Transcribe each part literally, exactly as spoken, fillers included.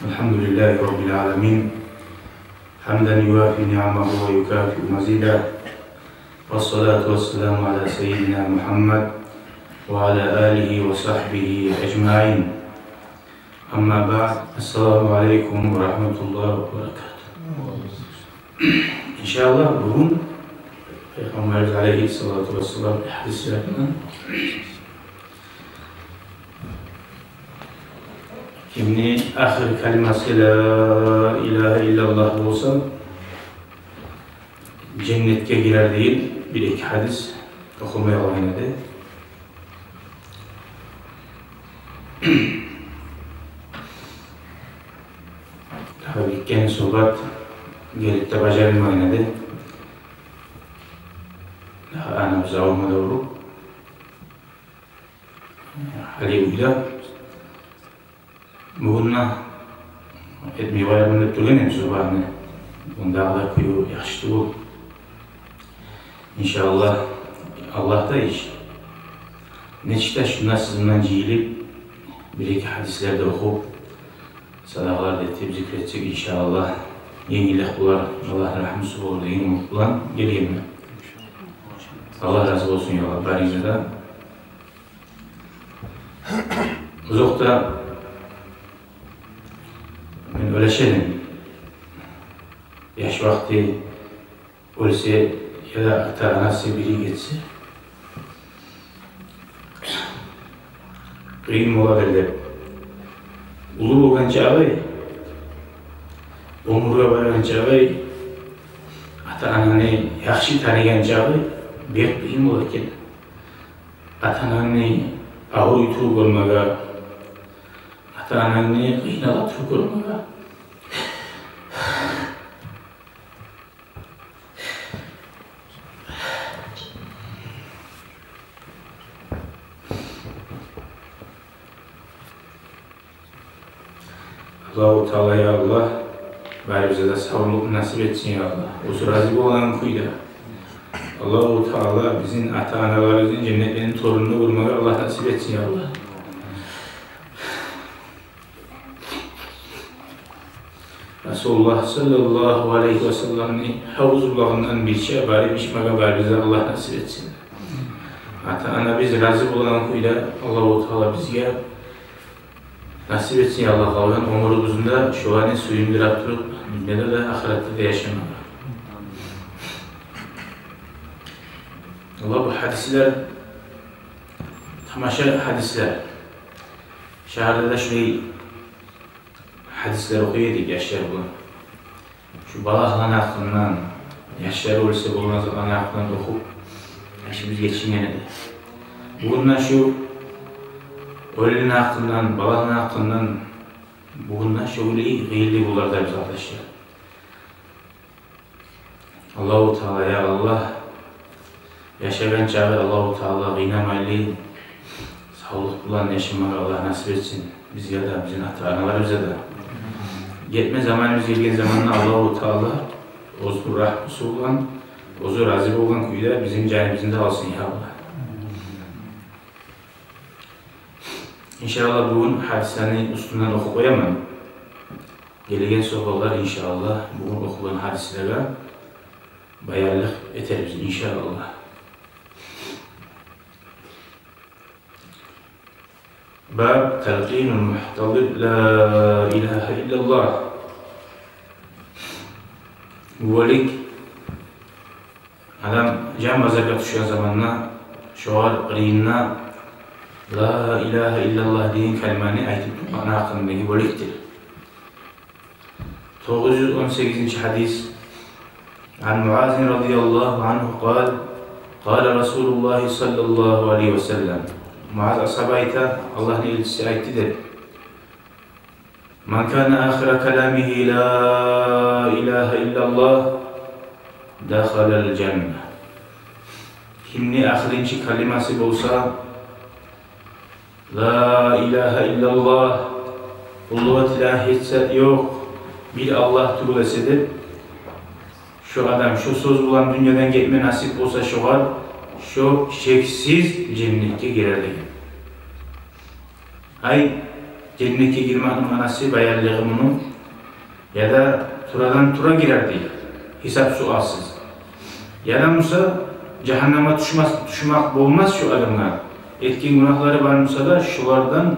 الحمد لله رب العالمين، حمدا يوافي نعمه ويكافئ مزيده، والصلاة والسلام على سيدنا محمد وعلى آله وصحبه أجمعين. أما بعد، السلام عليكم ورحمة الله وبركاته. Иншааллагь, бугюн Пайхаммарыбыз алайгьиссалату вассалам гьадислеринден: кимни ахыр калимасы ла илагьа иллаллагь болса, женнетге гирер деген бир-эки гьадис охумай къалгъан эди. Дагъы битген сугьбат гелип де бажарылмагъан эди. Дагъы анабыз аврума да уруп, гьали уьйде. Бугюн де этмей къоярман деп тургъан эдим сугьбатны. Бугюн дагъы да кюю яхшы тюгюл. Иншааллагь, Аллагь да иш. Нечик де шунда сизин булан жыйылып, бир-эки гьадислер де охуп, садагъалар да этип, зикр этсек, иншааллагь, енгиллик болар, Аллагьны рагьмусу болар деген умут булан гелгенмен. Аллагь рази болсун, я Аллагь, баригизге де. Озокъда, мен ойлашаман, яш вакъти оьлсе яда ата-анасы бири гетсе, къыйын бола бир деп. Уллу болгъан чагъы, оьмюрге баргъан чагъы, ата-ананы яхшы таныгъан чагъы бек къыйын бола экен. Ата-ананы авруй туруп гёрмеге, ата-ананы къыйнала туруп гёрмеге. Аллагьу Таала, я Аллагь, барибизге де савлукъ насип этсин, я Аллагь. Оьзю рази болгъан кюйде. Аллагьу Таала бизин ата-аналарыбызны женнетлени тёрюнде гёрмеге Аллагь насип этсин, я Аллагь. Расулуллагь саллаллагьу алайгьи ва салламны гьавуз булагъындан бирче барып ичмеге барибизге Аллагь насип этсин. Ата-анабыз рази болгъан кюйде Аллагьу Таала бизге насип этсин, я Аллагь, къалгъан оьмюрюбюзде шоланы сююндюрюп туруп, дюньяда да, ахыратда да яшамагъа. Аллагь, бу гьадислер тамаша гьадислер. Шагьарда да шулай гьадислер охуй эдик яшлар булан. Шу балагьланы гьакъындан, яшлар оьлсе болмас затланы гьакъындан охуп, яшыбыз гечинген эди. Бугюн де шу оьлюню гьакъындан, балагьланы гьакъындан, бугюн де шолай къыйынлы болар да биз, къардашлар. Аллагьу Таала, я Аллагь, яшагъан чагъы Аллагьу Таала къыйнамайлы, савлукъ булан яшамагъа Аллагь насип этсин бизге де, бизин ата-аналарыбызгъа да. Гетме заманыбыз гелген заманда Аллагьу Таала оьзю рагьмусу булан, оьзю рази болгъан кюйде бизин жаныбызны да алсын, я Аллагь. Иншааллагь, бугюн гьадислени уьстюнден охуп къояман. Гелеген сугьбатлар, иншааллагь, бугюн охугъан гьадислеге баянлыкъ этербиз, иншааллагь. باب تلقين المحتضر لا إله إلا الله. Бу бёлюк адам жан базаргъа тюшген заманда шогъар къырыйында ла илагьа иллаллагь деген калиманы айтып турмакъны гьакъындагъы бёлюкдюр. Тогъуз юз он сегизинчи гьадис. عن معاذ رضي الله عنه قال: قال رسول الله صلى الله عليه وسلم. Муаз асгьаба айта, Аллагьны элчиси айтды деп: من كان آخر كلامه لا إله إلا الله دخل الجنة. Кимни ахырынчы калимасы болса ла илагьа иллаллагь, къуллукъ этилеген гьеч зат ёкъ бир Аллагь тюгюл эсе деп, шо адам шо сёз булан дюньядан гетме насип болса шогъар, шо шексиз женнетге гирер деген. Ай, Женнетге гирмекни маънасы баянлыгъы муну, яда турадан тура гирер дей, гьисап-суалсыз. Яда буса жагьаннемге тюшмес, тюшмек болмас шо адамгъа. Этген гюнагьлары бар буса да, шолардан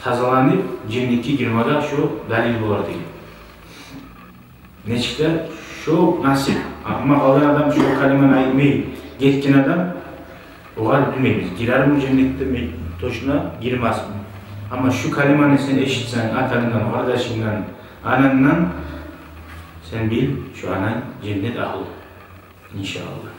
тазаланып, женнетге гирмеге шо далил болар деген. Нечик де шо насип. Амма къалгъан адам, шо калиманы айтмай гетген адам, огъар билмейбиз, гирерми женнетге, точно гирмесми. Амма шо калиманы сен эшитсенг атангдан, къардашынгдан, анангдан, сен бил, шо ананг женнет агьлю, иншааллагь.